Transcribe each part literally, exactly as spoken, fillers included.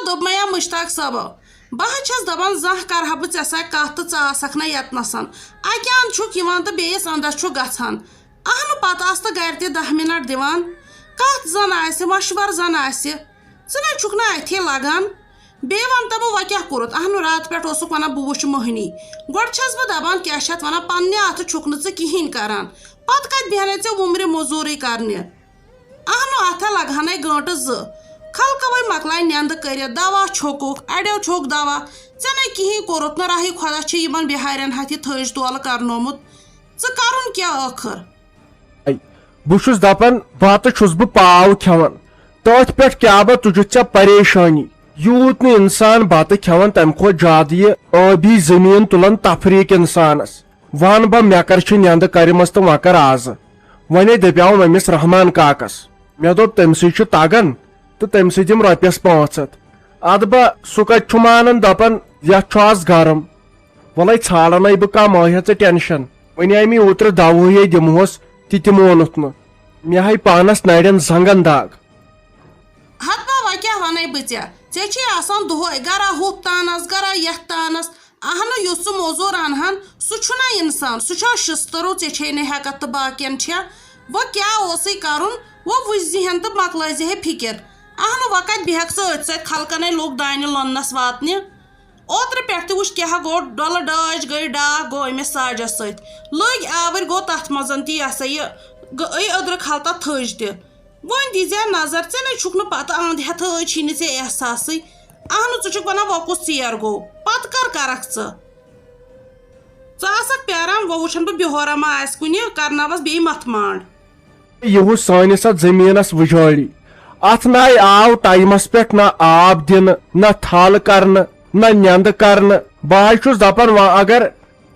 دوٚپمَے یا مُشتاق صٲبو، بہٕ حظ چھَس دَپان، زانٛہہ کَرٕ ہا بہٕ ژےٚ سۭتۍ کَتھ تہٕ ژٕ آسَکھ نہ یَتنَسَن۔ اَکہِ اَنٛدٕ چھُکھ یِوان تہٕ بیٚیِس اَنٛدَس چھُکھ گژھان۔ اَہنُو، پَتہٕ آسہٕ تہٕ گَرِ تہِ دَہ مِنَٹ دِوان۔ کَتھ زَن آسہِ، مَشوَر زَن آسہِ، ژٕ نَے چھُکھ نہٕ اَتھے لَگان۔ بیٚیہِ وَن تہٕ بہٕ، وۄنۍ کیٛاہ کوٚرُتھ؟ اَہنُو، راتہٕ پٮ۪ٹھ اوسُکھ وَنان، بہٕ وٕچھٕ مۄہنی۔ گۄڈٕ چھَس بہٕ دَپان، کیٛاہ چھِ اَتھ وَنان، پنٛنہِ اَتھٕ چھُکھ نہٕ ژٕ کِہیٖنۍ کَران۔ پَتہٕ کَتہِ بیٚہنے ژےٚ وُمرِ مٔزوٗرٕے کَرنہِ؟ اَہنُو، اَتھا لَگہٕ ہَنے گٲنٛٹہٕ زٕ۔ خلقہٕ وۄنۍ مۄکلاے نٮ۪نٛدٕ کٔرِتھ، دوا چھوٚکُکھ، اَڑیو چھوٚک دوا۔ ژےٚ نَے کِہیٖنۍ کوٚرُتھ نہٕ، راہی خۄدا چھِ یِمَن بِہارٮ۪ن ہَتھِ تھٔج تولہٕ کَرنومُت۔ ژٕ کَرُن کیٛاہ ٲخٕر؟ بہٕ چھُس دَپان، بَتہٕ چھُس بہٕ پاو کھٮ۪وان۔ تٔتھۍ پٮ۪ٹھ کیٛاہ بہٕ تُجُتھ ژےٚ پریشٲنی؟ یوٗت نہٕ اِنسان بَتہٕ کھٮ۪وان، تَمہِ کھۄتہٕ زیادٕ یہِ ٲبی زٔمیٖن تُلان تفریٖق اِنسانَس۔ وَن بہٕ، مےٚ کر چھِ نٮ۪نٛدٕ کَرِمَژ تہٕ وۄنۍ کر آزٕ؟ وۄنے دَپیٛاوُم أمِس رحمان کاکَس۔ مےٚ دوٚپ، تٔمۍ سٕے چھُ تَگان تہٕ تٔمۍ سٕے دِم رۄپیَس پانٛژھ ہَتھ۔ اَدٕ بہٕ، سُہ کَتہِ چھُ مانان، دَپان، یَتھ چھُ آز گرم۔ وَلَے ژھانٛڈَنے بہٕ کانٛہہ، مہ ہےٚ ژٕ ٹٮ۪نشَن۔ وَنے مےٚ اوترٕ دَوہٕے دِمہوس، تہِ تہِ مونُتھ نہٕ۔ مےٚ ہاے پانَس نَرٮ۪ن زنٛگَن دَگ۔ ہتہٕ با، وۄنۍ کیٛاہ وَنَے بہٕ ژےٚ؟ ژےٚ چھے آسان دۄہَے گرا ہُتھ تانَس، گرا یَتھ تانَس۔ اہنُو، یُس ژٕ موٚزوٗر اَنہٕ ہن، سُہ چھُنہ اِنسان، سُہ چھا شِستٕرو، ژےٚ چھے نہٕ ہٮ۪کتھ تہٕ باقین چھےٚ۔ وۄنۍ کیٛاہ اوسُے کَرُن؟ وۄنۍ وٕچھزِہن تہٕ مۄکلٲیزِہے فِکِر۔ اہنُو، وۄنۍ کَتہِ بیٚہکھ ژٕ أتھۍ سۭتۍ؟ خلقنے لوٚگ دانہِ لوننَس واتنہِ۔ اوترٕ پٮ۪ٹھ تہِ وٕچھ کیٛاہ گوٚو، ڈۄلہٕ ڈاج گٔے ڈاکھ، گوٚو أمِس ساجَس سۭتۍ۔ لٔگۍ آوٕرۍ، گوٚو تَتھ منٛز تہِ، یہِ ہسا یہِ، گٔے أدرٕ خلطہ تھٔج تہِ۔ وۄنۍ دیٖزِ ہا نظر، ژےٚ نے چھُکھ نہٕ پتہٕ اَنٛد ہٮ۪تھٕے، چھی نہٕ ژےٚ احساسٕے۔ اہنُو، ژٕ چھُکھ وَنان، وۄنۍ کُس ژیر گوٚو؟ پتہٕ کر کرکھ ژٕ؟ ژٕ آسکھ پیاران، وۄنۍ وٕچھن بہٕ بِہورا ما آسہِ کُنہِ، کرناوس بیٚیہِ متھ مانڈ۔ یِہُس سٲنِس اَتھ زٔمیٖنَس وُجٲڑی۔ اَتھ نَے آو ٹایمَس پٮ۪ٹھ نہ آب دِنہٕ، نہ تھل کرنہٕ، نہ نٮ۪نٛدٕ کرنہٕ۔ بہٕ حظ چھُس دَپان، وۄنۍ اگر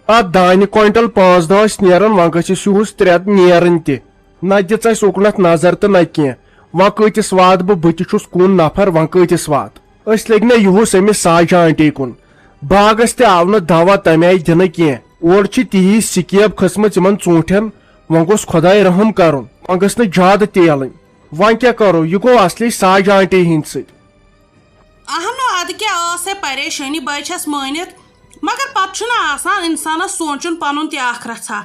اَتھ دانہِ کوینٹل پانٛژھ دَہ ٲسۍ نیران، وۄنۍ گٔژھِس یِہُس ترٛےٚ نیرٕنۍ تہِ۔ نہ دِژ اَسہِ اُکنَتھ نظر تہٕ نہ کینٛہہ۔ وۄنۍ کۭتِس واتہٕ بہٕ؟ بہٕ تہِ چھُس کُن نفر، وۄنۍ کۭتِس واتہٕ؟ أسۍ لٔگۍ نہ یِہُس أمِس ساجہِ آنٹی کُن۔ باغس تہِ آو نہٕ دوا تَمہِ آیہِ دِنہٕ کینٛہہ۔ اورٕ چھِ تِہی سِکیب کھٔژمٕژ یِمن ژوٗنٛٹھٮ۪ن۔ وۄنۍ گوٚژھ خۄداے رحم کرُن، وۄنۍ گٔژھ نہٕ زیادٕ تیلٕنۍ۔ وۄنۍ کیٛاہ کرو، یہِ گوٚو اصلی ساجہِ آنٹی ہِنٛدۍ سۭتۍ۔ اہنُو، ادٕ کیٛاہ ٲس ہے پریشٲنی، بہٕ چھَس مٲنِتھ، مگر پتہٕ چھُنہٕ آسان انسانس سونٛچُن پنُن تہِ ٲخرت ہا۔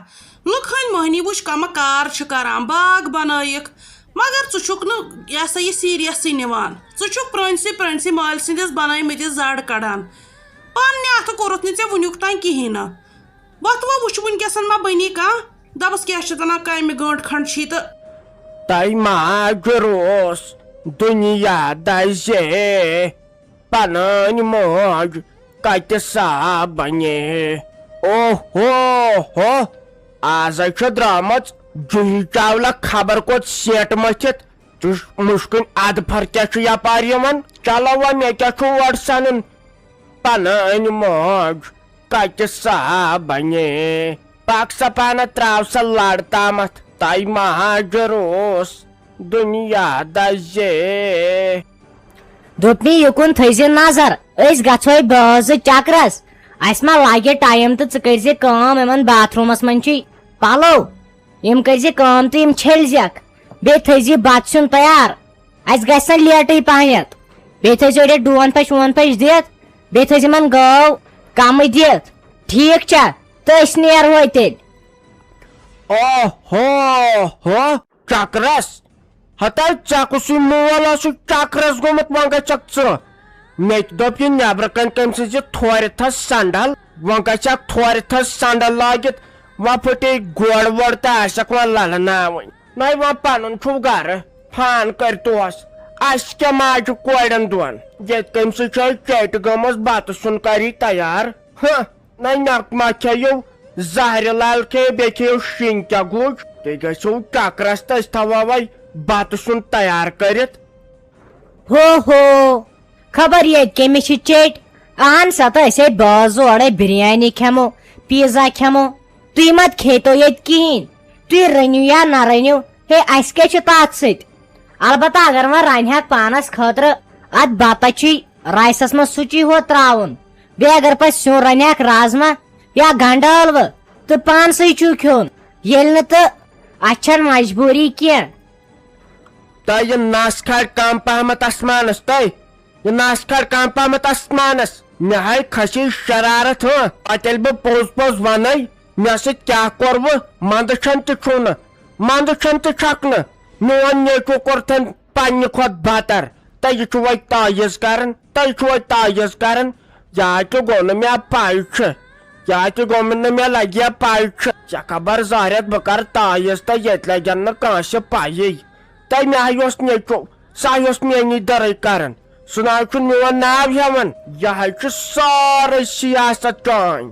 لُکہٕ ہٕنٛدۍ مٔہنی وٕچھ کمہٕ کار چھِ کران، باغ بنٲیِکھ، مگر ژٕ چھُکھ نہٕ، یہِ ہسا یہِ، سیریسٕے نِوان۔ ژٕ چھُکھ پرٛٲنسٕے پرٛٲنسٕے مٲلۍ سٕنٛدِس بنٲومٕتِس زڈ کڑان۔ پننہِ اتھٕ کوٚرُتھ نہٕ ژےٚ وُنیُک تام کِہیٖنۍ نہٕ۔ وۄتھ وۄنۍ وٕچھ وٕنکیٚسن ما بنی کانٛہہ۔ دپس کیٛاہ چھِ ونان، کامہِ گٲنٛٹہٕ کھنٛڈ چھی تہٕ۔ تۄہہِ ما جُروس دُنیا دزے، پنٕنۍ موج کتہِ سا بنے؟ او ہو ہو، آز چھِ درامٕژ جوہی چاولہ خبر کوٚت سیٹ مٔتھِتھ۔ ژٕ مُشکِن ادفر کیٛاہ چھُ یپارۍ یِوان؟ چلو وۄنۍ، مےٚ کیٛاہ چھُ اورٕ سنُن؟ پنٕنۍ موج کتہِ سا بنے؟ پکھ سا پانہ، تراو سا لڑ تامتھ۔ تۄہہِ ما جُروس دُنیا دزے۔ دوٚپمَے، یُکُن تھٲیزِ نظر، أسۍ گژھوے بٲژ زٕ چکرس۔ اسہِ ما لگہِ ٹایم تہٕ ژٕ کٔرزِ کٲم، یِمن باتھ روٗمس منٛز چھُے پلو، یِم کٔرزِ کٲم تہٕ یِم چھٔلزٮ۪کھ۔ بیٚیہِ تھٲیزِ بتہٕ سیُن تیار، اسہِ گژھِ نہ لیٹٕے پہنتھ۔ بیٚیہِ تھٲیزِ أڑۍ ڈون پش وون پش دِتھ، بیٚیہِ تھٲیزِ یِمن گٲو کمٕے دِتھ۔ ٹھیٖک چھا؟ تہٕ أسۍ نیرہوے تیٚلہِ۔ او ہو ہو، چکرس؟ ہتاے، ژےٚ کُسُے مول اوسُے چکرس گوٚمُت، وۄنۍ گژھکھ ژٕ؟ مےٚ تہِ دوٚپ، یہِ نیبرٕ کنہِ کٔمۍ سٕنٛزِ تھورِ تھٔز سنڈل، وۄنۍ گژھکھ تھورِ تھٔز سنڈل لٲگِتھ، وۄنۍ پھٕٹے گۄڈ وۄڈ تہٕ آسکھ وۄنۍ للہٕ ناوٕنۍ۔ نَے، وۄنۍ پنُن چھُو گرٕ، فان کٔرۍتوس۔ اسہِ کیٛاہ ماجہِ کورٮ۪ن دۄن؟ ییٚتہِ کٔمۍ سٕے چھےٚ چیٹہِ گٔمٕژ، بتہٕ سیُن کری تیار۔ ہہ، نَے، مےٚ ما کھیٚیِو زہرِ لال کھیٚیِو، بیٚیہِ کھیٚیِو شِنۍ کیٛاہ گوٚج؟ تُہۍ گٔژھِو چکرس تہٕ أسۍ تھاوو وۄنۍ بتہٕ سیُن تیار کٔرِتھ۔ ہو ہو، خبر ییٚتہِ کٔمِس چھِ چیٚٹۍ۔ اہن سا تہٕ أسۍ ہے بٲژ زٕ اورے بریانی کھٮ۪مو، پیٖزا کھٮ۪مو۔ تُہۍ مت کھیٚتو ییٚتہِ کِہیٖنۍ۔ تُہۍ رٔنِو یا نہ رٔنِو، ہے اَسہِ کیٛاہ چھُ تَتھ سۭتۍ؟ البتہ اگر وۄنۍ رنہِ ہاکھ پانس خٲطرٕ، اتھ بتس چھُے رایسس منٛز سُچی ہوت تراوُن۔ بیٚیہِ اگر پتہٕ سیُن رنہِ ہاکھ رازما یا گنڈٕ ٲلوٕ تہٕ پانسٕے چھُو کھیوٚن، ییٚلہِ نہٕ تہٕ اتھ چھنہٕ مجبوٗری کینٛہہ۔ تۄہہِ یہِ نس کھالہِ کم پہمتھ آسمانس تۄہہِ۔ یہِ نس کھڑ کم پہمتھ آسمانس۔ مےٚ ہاے کھسی شرارت، ہاں۔ پتہٕ ییٚلہِ بہٕ پوٚز پوٚز ونَے، مےٚ سۭتۍ کیٛاہ کوٚروٕ؟ منٛدٕ چھَن تہِ چھُو نہٕ، منٛدٕ چھَن تہِ چھَکھ نہٕ۔ میون نیٚچوٗ کوٚرتھَن پننہِ کھۄتہٕ بدتر۔ تہٕ یہِ چھُ وۄنۍ تعویٖذ کران، تہٕ یہِ چھُ وۄنۍ تعویٖذ کران۔ یا تہِ گوٚو نہٕ مےٚ پَے چھِ، یا تہِ گوٚو نہٕ مےٚ لگہِ پَے چھِ۔ ژےٚ خبر زہرٮ۪تھ بہٕ کرٕ تعویٖذ تہٕ ییٚتہِ لگن نہٕ کٲنٛسہِ پَیی۔ تہٕ مےٚ ہا اوس نیٚچوٗ، سُہ ہا اوس میٛٲنی دٔرٕے کران۔ سُہ نہ حظ چھُنہٕ میون ناو ہٮ۪وان۔ یہِ حظ چھُ سٲرٕے سیاست چٲنۍ۔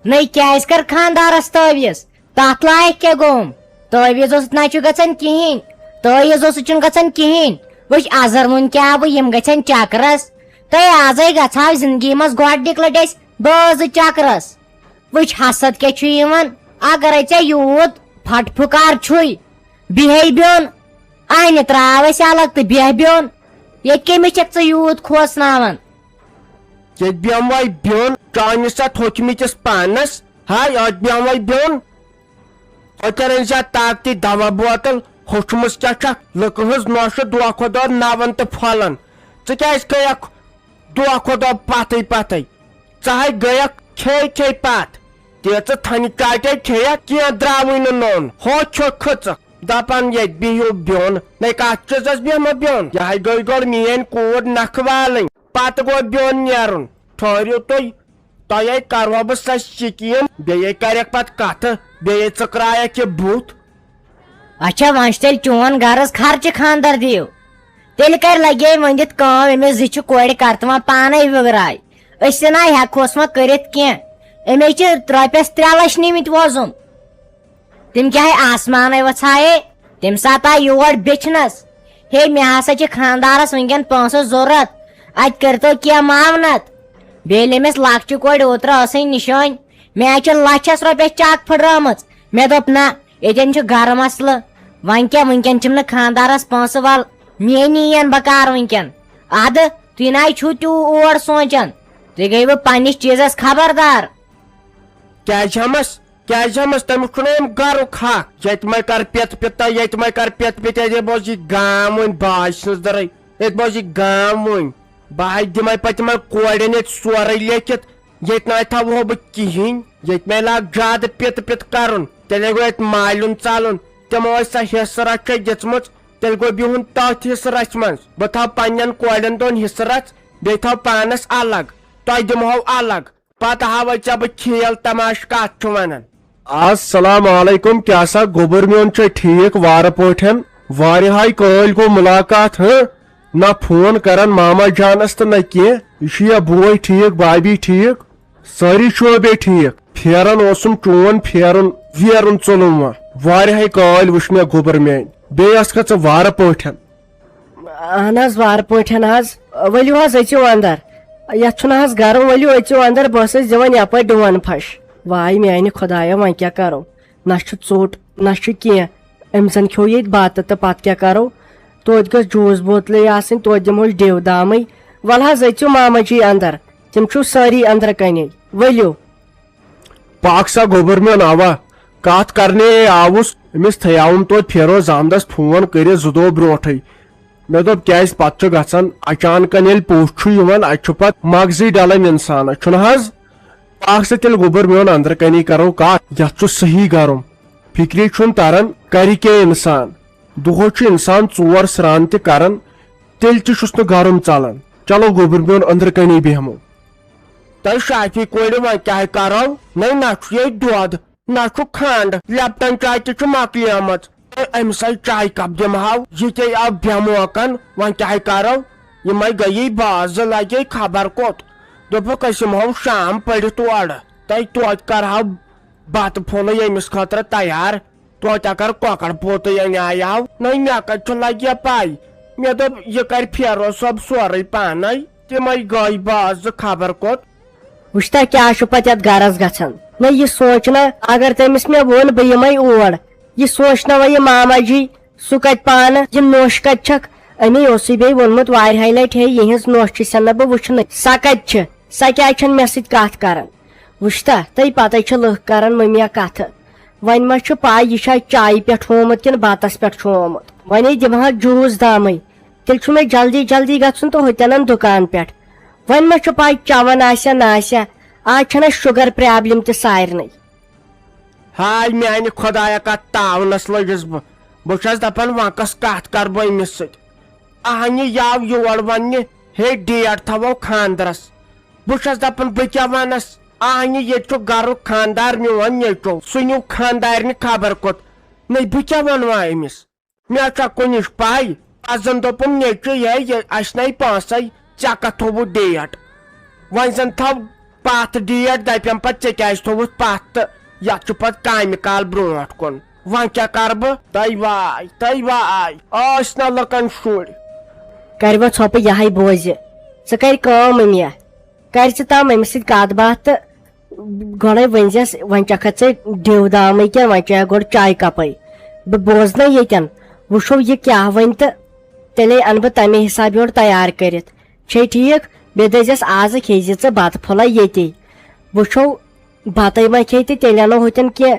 نٔے کیٛازِ کٔر خانٛدارس تعویٖذ؟ تتھ لایق کیٛاہ گوٚوم؟ تعویٖذو سۭتۍ نہ چھُ گژھان کِہیٖنۍ۔ تعویٖذو سۭتۍ چھُنہٕ گژھان کِہیٖنۍ۔ وٕچھ، ازر ووٚن کیٛاہ بہٕ یِم گژھن چکرس۔ تہٕ ازے گژھٕ ہاو زندگی منٛز گۄڈٕنِکۍ لٹہِ أسۍ بٲژ زٕ چکرس۔ وٕچھ، حسد کیٛاہ چھُ یِوان؟ اگرے ژےٚ یوٗت پھٹ پھُکار چھُے، بیٚہے بیوٚن۔ اہنہِ ترٛاو اَسہِ الگ تہٕ بیٚہہ بیوٚن۔ ییٚتہِ کٔمِس چھَکھ ژٕ یوٗت کھوژناوان؟ ییٚتہِ بیٚہمہٕ وَے بیوٚن چٲنِس اَتھ ہوٚکھمٕتِس پانَس۔ ہاے، اَتھ بیٚہمہٕ وَے بیوٚن۔ ژٕ کَر أنۍ زِ اَتھ طاقتی دوا بوتل، ہوٚچھمٕژ کیٛاہ چھَکھ؟ لُکہٕ ہٕنٛز نۄشہِ دۄہ کھۄتہٕ دۄہ نَوَن تہٕ پھۄلَن۔ ژٕ کیٛازِ کھیٚیَکھ دۄہ کھۄتہٕ دۄہ پتھٕے پتھٕے؟ ژٕ ہاے گٔیَکھ کھے کھے پتھ۔ تیٖژٕ تھنہِ چاٹے کھیٚیَکھ، کینٛہہ درٛاوٕے نہٕ نوٚن۔ ہو چھُ کھٔژٕکھ۔ دپان ییٚتہِ بِہِو بیوٚن۔ نَے کتھ چیٖزس بیٚہمہٕ بیوٚن؟ یہِ ہاے گٔے گۄڈٕ میٲنۍ کوٗر نکھٕ والٕنۍ، پتہٕ گوٚو بیوٚن نیرُن۔ ٹھٔہرِو تُہۍ، تۄہے کرہو بہٕ سۄ سِکیٖم، بیٚیے کرکھ پتہٕ کتھٕ، بیٚیے ژٕکرایکھ یہِ بُتھ۔ اچھا، وۄنۍ چھُ تیٚلہِ چون غرض خرچہٕ خانٛدر دِیِو۔ تیٚلہِ کَرِ لگے ؤنِتھ کٲم، أمِس زِ چھِ کورِ کرتہٕ وۄنۍ پانے وِگراے۔ أسۍ تہِ نہ ہٮ۪کہوس وۄنۍ کٔرِتھ کینٛہہ۔ أمِس چھِ رۄپیس ترٛےٚ لچھ نِمٕتۍ وۄزُم۔ تِم کیٛاہ ہے آسمانے وژھایے؟ تَمہِ ساتہٕ آے یور بیچھنس۔ ہے، مےٚ ہسا چھِ خانٛدارس وٕنکٮ۪ن پونٛسہٕ ضروٗرت۔ اتہِ کٔرۍتو کینٛہہ معاونت۔ بیٚیہِ ییٚلہِ أمِس لۄکچہِ کورِ اوترٕ ٲسٕے نِشٲنۍ، مےٚ چھِ لچھس رۄپیس چک پھٕٹرٲمٕژ۔ مےٚ دوٚپ، نہ، ییٚتٮ۪ن چھُ گرٕ مسلہٕ۔ وۄنۍ کیٛاہ، وٕنکٮ۪ن چھِم نہٕ خانٛدارس پونٛسہٕ ول، میٛٲنی یِن بکار وٕنکٮ۪ن۔ ادٕ، تُہۍ نہ چھِو تیوٗ اور سونٛچان۔ تُہۍ گٔیوٕ پننِس چیٖزس خبردار۔ کیٛازِ ہٮ۪مس؟ کیٛازِ ہٮ۪مس؟ تٔمِس چھُنہ اَمہِ گرُک حق۔ ییٚتہِ مَے کر پِتھ پِتھ تہٕ ییٚتہِ مَے کر پِتھ پِتھ، ییٚتہِ بوز یہِ گام وۄنۍ باج سٕنٛز دٔرٕے۔ ییٚتہِ بوز یہِ گام وۄنۍ۔ بہٕ ہاے دِمَے پَتہٕ تِمَن کورٮ۪ن ییٚتہِ سورُے لیکھِتھ۔ ییٚتہِ نہ تھاوہو بہٕ کِہیٖنۍ۔ ییٚتہِ مَے لاگ زیادٕ پِتھ پِتھ کَرُن۔ تیٚلے گوٚو ییٚتہِ مالُن ژَلُن۔ تِمو ٲسۍ سۄ حِصہٕ رَژھے دِژمٕژ۔ تیٚلہِ گوٚو بِہُن تٔتھۍ حِصہٕ رَژھِ منٛز۔ بہٕ تھاوٕ پنٛنٮ۪ن کورٮ۪ن دۄن حِصہٕ رَژھ، بیٚیہِ تھاوٕ پانَس الگ۔ تۄہہِ دِمہو الگ۔ پتہٕ ہاوے ژےٚ بہٕ کھیل تماشہٕ کتھ چھُ ونان۔ السلام علیکم، کیٛاہ سا گوٚبُر میون چھا ٹھیٖک وارٕ پٲٹھۍ؟ واریاہے کٲلۍ گوٚو مُلاقات، ہہ؟ نہ فون کران ماما جانس تہٕ نہ کینٛہہ۔ یہِ چھُ یا بوے ٹھیٖک، بابی ٹھیٖک، سٲری چھُوا بیٚیہِ ٹھیٖک؟ پھیران اوسُم چون پھیرُن ویرُن ژوٚلُم وۄنۍ۔ واریاہے کٲلۍ وٕچھ مےٚ گوٚبُر میٲنۍ۔ بیٚیہِ ٲسکھا ژٕ وارٕ پٲٹھۍ؟ اہن حظ، وارٕ پٲٹھۍ حظ۔ ؤلِو حظ، أژِو اندر۔ یتھ چھُنہٕ حظ گرم، ؤلِو أژِو اندر، بہٕ ٲسٕس دِوان یپٲرۍ ڈُوَن پھش۔ واے میانہِ خدایا، وۄنۍ کیٛاہ کرو؟ نہ چھُ ژوٚٹ، نہ چھُ کینٛہہ۔ أمۍ زن کھیوٚو ییٚتہِ بتہٕ تہٕ پتہٕ کیٛاہ کرو؟ توتہِ گٔژھ جوٗس بوتلٕے آسٕنۍ، توتہِ دِموس ڈیو دامٕے۔ ول حظ، أژِو ماما جی اندر، تِم چھِو سٲری اندرٕ کنے، ؤلِو۔ پاک سا گوٚبُر میون، اوا، کتھ کرنے آوُس۔ أمِس تھیاوُم توتہِ پھیرو زامدس فون کٔرِتھ زٕ دۄہ برونٹھٕے۔ مےٚ دوٚپ، کیازِ پتہٕ چھُ گژھان اچانکن ییٚلہِ پوٚژھ چھُ یِوان، اتہِ چھُ پتہٕ مغزٕے ڈلان انسانس، چھُنہٕ حظ؟ پاک سا تیٚلہِ گوٚبُر میون، اندرٕ کنے کرو کتھ، یتھ چھُ صحیح گرم۔ فکرے چھُنہٕ تران، کرِ کیٛاہ انسان؟ دۄہس چھُ انسان ژور سران تہِ کران، تیٚلہِ تہِ چھُس نہٕ گرم ژلان۔ چلو گوٚبُر میون، أنٛدرٕ کَنی بیٚہمو۔ تۄہہِ شافی کورِ وۄنۍ کیٛاہ کرو؟ نَے نہ چھُ ییٚتہِ دۄد، نہ چھُ کھنٛڈ، لیپٹن چاے تہِ چھِ مۄکلیمٕژ۔ تۄہہِ أمۍ سٕے چایہِ کپ دِمہو، یہِ تے آو بے موقعن، وۄنۍ کیٛاہ کرو؟ یِمے گٔیی بازٕ لگے خبر کوٚت۔ دوٚپُکھ أسۍ یِمہو شام پٔرِتھ اورٕ۔ تۄہہِ توتہِ کرہو بتہٕ پھوٚلٕے أمِس خٲطرٕ تیار۔ توتہِ اگر کۄکر پوٗتٕے اَنیٛاو، نَے مےٚ کَتہِ چھُ لگہِ پَے؟ مےٚ دوٚپ، یہِ کَرِ پھیرو صٲب سورُے پانَے۔ تِمَے گٔے بازٕ خبر کوٚت۔ وٕچھتا کیٛاہ چھُ پَتہٕ یَتھ گَرَس گژھان؟ نہ، یہِ سونٛچ نہ، اگر تٔمِس مےٚ ووٚن بہٕ یِمَے اور، یہِ سونٛچ نہ وۄنۍ یہِ ماما جی، سُہ کَتہِ پانہٕ، یہِ نوٚش کَتہِ چھَکھ؟ أمی اوسُے بیٚیہِ ووٚنمُت واریاہہِ لَٹہِ، ہے، یِہِنٛز نوٚش چھِ سٮ۪نہ بہٕ وٕچھنٕے، سۄ کَتہِ چھِ؟ سۄ کیٛازِ چھَنہٕ مےٚ سۭتۍ کَتھ کَران؟ وٕچھتا، تۄہہِ پَتَے چھِ لٕکھ کَران مٔمیا کَتھٕ۔ وۄنۍ ما چھُ پاے یہِ چھا چایہِ پٮ۪ٹھ ہومُت کِنہٕ بَتَس پٮ۪ٹھ چھُ ہومُت؟ وۄنۍ دِمہٕ ہا جوٗس دامٕے، تیٚلہِ چھُ مےٚ جلدی جلدی گژھُن تہٕ ہوٚتٮ۪ن دُکان پٮ۪ٹھ۔ وۄنۍ ما چھُ پاے چٮ۪وان آسیا نہ آسیا، آز چھنہ شُگر پرابلم تہِ سارنٕے۔ ہاے میانہِ خۄدایا، کتھ تاونس لٔجِس بہٕ۔ بہٕ چھس دپان وۄنۍ کۄس کتھ کرٕ بہٕ أمِس سۭتۍ۔ اہنہِ یاو یور وننہِ، ہے ڈیٹ تھاوو خاندرس۔ بہٕ چھس دپان بہٕ کیٛاہ ونس؟ اہنہِ ییٚتہِ چھُ گرُک خاندار میون نیٚچو، سُہ نیوٗ خاندارنہِ خبر کوٚت۔ نٔے بہٕ کیٛاہ ونہٕ وۄنۍ أمِس؟ مےٚ چھا کُنِچ پَے؟ پَتہٕ زَن دوٚپُن، "نیٚچوٗ، یے، یہِ اَسہِ نَے پانٛسَے، ژےٚ کَتھ تھوٚوُتھ ڈیٹ؟ وۄنۍ زَن تھاو پَتھ ڈیٹ، دَپٮ۪م پَتہٕ، ژےٚ کیٛازِ تھوٚوُتھ پَتھ تہٕ یَتھ چھُ پَتہٕ کامہِ کال برٛونٛٹھ کُن۔ وۄنۍ کیٛاہ کَرٕ بہٕ؟" تَے واے، تَے واے، ٲسۍ نہ لُکَن شُرۍ۔ کَرِ وۄنۍ ژھۄپہٕ یِہوٚے بوزِ۔ ژٕ کَرِ کٲم، أمۍ یا کَرِ ژٕ تام أمِس سۭتۍ کَتھ باتھ تہٕ گۄڈے ؤنۍ زٮ۪س، وۄنۍ چکھا ژے ڈیو دامٕے کِنہٕ وۄنۍ چیٚیہ گۄڈٕ چایہِ کپے؟ بہٕ بوزنَے ییٚتٮ۪ن، وٕچھو یہِ کیٛاہ وَنہِ تہٕ تیٚلے اَنہٕ بہٕ تَمے حساب یورٕ تیار کٔرِتھ۔ چھے ٹھیٖک؟ بیٚیہِ دٔپۍ زٮ۪س، آزٕ کھیٚیہِ زِ ژٕ بَتہٕ پھوٚلہ ییٚتی۔ وٕچھو، بَتَے ما کھیٚیہِ تہٕ تیٚلہِ اَنو ہوٚتٮ۪ن کینٛہہ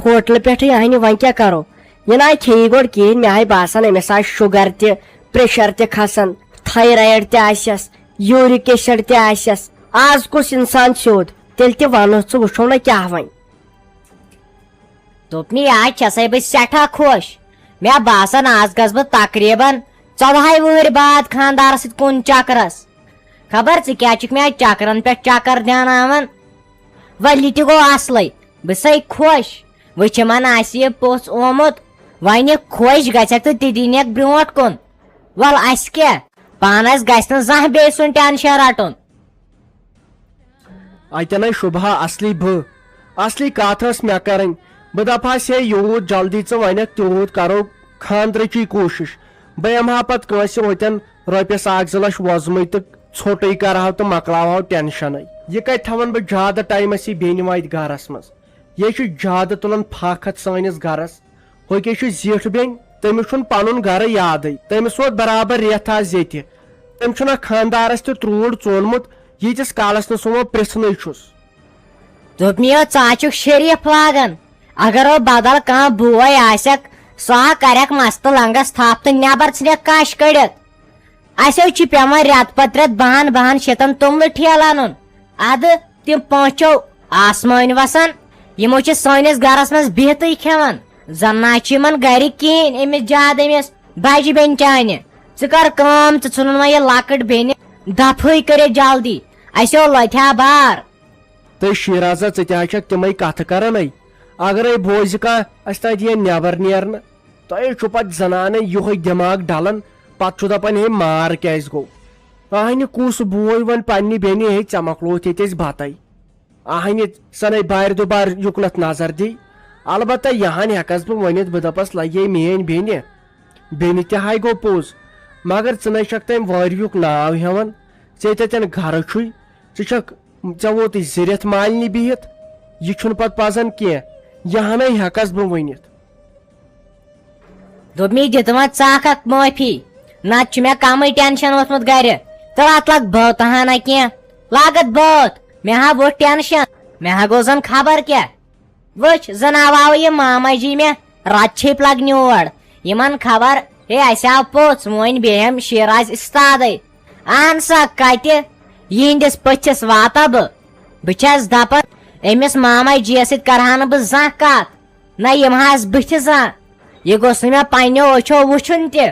ہوٹلہٕ پٮ۪ٹھٕے اَنہِ، وۄنۍ کیٛاہ کَرو؟ یہِ نہ کھیٚیہِ گۄڈٕ کِہیٖنۍ، مےٚ ہاے باسان أمِس آسہِ شُگر تہِ، پریشر تہِ کھسان، تھایرایڈ تہِ آسٮ۪س، یوٗرِک ایسڈ تہِ آسٮ۪س۔ آز کُس اِنسان سیوٚد؟ تیٚلہِ تہِ وَنُس ژٕ، وٕچھو نہ کیٛاہ وَنہِ۔ دوٚپنٕے، آز چھَسَے بہٕ سٮ۪ٹھاہ خۄش۔ مےٚ باسان، آز گژھٕ بہٕ تقریٖباً ژۄدہَے وُہٕرۍ بعد خانٛدارَس سۭتۍ کُن چکرَس۔ خبر ژٕ کیٛاہ چھُکھ مےٚ اَتہِ چکرَن پٮ۪ٹھ چکر دیٛاناوان؟ وۄنۍ یہِ تہِ گوٚو اَصلٕے، بہٕ چھَسَے خۄش۔ وٕچھ، یِمَن آسہِ یہِ پوٚژھ آمُت، وۄنۍ خۄش گژھٮ۪کھ تہٕ تہِ دِنٮ۪کھ برٛونٛٹھ کُن۔ وَل، اَسہِ کیٛاہ؟ پانَس گژھِ نہٕ زانٛہہ بیٚیہِ سُنٛد ٹٮ۪نشَن رَٹُن۔ اَتٮ۪ن ہے شوٗبہٕ ہا اَصلی بہٕ۔ اَصلی کَتھ ٲس مےٚ کَرٕنۍ۔ بہٕ دَپہٕ ہَس ہے، یوٗت جلدی ژٕ وَنَکھ، تیوٗت کَرو خانٛدرٕچی کوٗشِش۔ بہٕ یِمہٕ ہا پَتہٕ کٲنٛسہِ ہوٚتٮ۪ن رۄپیَس اَکھ زٕ لَچھ وۄزمٕے تہٕ ژھوٚٹٕے کَرٕ ہاو تہٕ مۄکلاوٕ ہاو ٹٮ۪نشَنٕے۔ یہِ کَتہِ تھاوَن بہٕ زیادٕ ٹایمَس یہِ بیٚنہِ واتہِ گَرَس منٛز؟ یہِ چھُ زیادٕ تُلان پھَکھ اَتھ سٲنِس گَرَس۔ ہُہ کیٛاہ چھُ زِٹھ بیٚنہِ، تٔمِس چھُنہٕ پَنُن گَرٕ یادٕے۔ تٔمِس ووت برابر رٮ۪تھ آز ییٚتہِ۔ تٔمۍ چھُنہ خانٛدارَس تہِ ترٛوٗڈ ژونمُت، ییٖتِس کالَس نہٕ سُہ وۄنۍ پرٛژھنٕے چھُس۔ دوٚپمَے، ژٕ ہا چھُکھ شریٖف لاگان۔ اگر ہُہ بدل کانٛہہ بوے آسٮ۪کھ، سُہ ہا کَرٮ۪کھ مَستہٕ لنٛگَس تھپھ تہٕ نٮ۪بر ژھٕنٮ۪کھ کَش کٔڑِتھ۔ اَسیو چھُ پٮ۪وان رٮ۪تہٕ پتہٕ رٮ۪تہٕ بَہَن بَہَن شیٚتَن توٚملہٕ ٹھیلہٕ اَنُن۔ اَدٕ تِم پٲنٛژھو آسمٲنۍ وَسان، یِمو چھِ سٲنِس گَرَس منٛز بِہتٕے کھٮ۪وان۔ زَن نہ چھُ یِمَن گَرِ کِہیٖنۍ أمِس زیادٕ أمِس بَجہِ بیٚنہِ چانہِ۔ ژٕ کَر کٲم، ژٕ ژھٕنُن وۄنۍ یہِ لۄکٕٹ بیٚنہِ دَفٲے کٔرِتھ جلدی۔ اَسیو لۄتھِ ہا بار۔ تہٕ شیرازا، ژٕ تہِ ہا چھکھ تِمے کتھٕ کران۔ اے، اگرے بوزِ کانٛہہ، اسہِ تتہِ یِن نٮ۪بر نیرنہٕ۔ تۄہے چھُو پتہٕ زنانن یِہوے دٮ۪ماغ ڈلان، پتہٕ چھُ دپان، ہے، مار کیازِ گوٚو؟ اہنہِ کُس بوے ونہِ پننہِ بیٚنہِ، ہے، ژےٚ مۄکلووُتھ ییٚتہِ أسۍ بتَے؟ اہنہِ سنے بارِ دُبارِ یُکنتھ نظر دی۔ البتہ یہن ہٮ۪کس بہٕ ؤنِتھ، بہٕ دپس، لگے میٲنۍ بیٚنہِ، بیٚنہِ تہِ ہاے گوٚو پوٚز، مگر ژٕ نے چھکھ تٔمۍ وٲریُک ناو ہٮ۪وان۔ ژےٚ تتٮ۪ن گرٕ چھُے، ژٕ چھکھ ژےٚ ووتُے زٕ رٮ۪تھ مالنہِ بِہِتھ، یہِ چھُنہٕ پتہٕ پزان کینٛہہ، یہِ ہنے ہٮ۪کس بہٕ ؤنِتھ۔ دوٚپمَے، دِتہٕ وۄنۍ ژٕ اکھ اکھ معٲفی، نتہٕ چھُ مےٚ کمٕے ٹینشن ووٚتھمُت گرِ۔ تہٕ اتھ لگ بٲتہٕ ہنا کینٛہہ، لاگتھ بٲتھ، مےٚ ہا ووٚتھ ٹینشن، مےٚ ہا گوٚو زن خبر کیٛاہ۔ وٕچھ، زن آو آو یہِ ماما جی مےٚ رتہٕ چھیٚپۍ لگنہِ اور۔ یِمن خبر، ہے، اسہِ آو پوٚژھ، وۄنۍ بیٚہم شیراز استادے۔ اہن سا، کتہِ؟ یِہنٛدِس پٔژھِس واتا بہٕ؟ بہٕ چھس دپان، أمِس ماما جی یس سۭتۍ کرہا نہٕ بہٕ زانٛہہ کتھ۔ نہ، یِم ہا آسہٕ بٕتھِ زانٛہہ۔ یہِ گوٚژھ نہٕ مےٚ پننیو أچھو وٕچھُن تہِ۔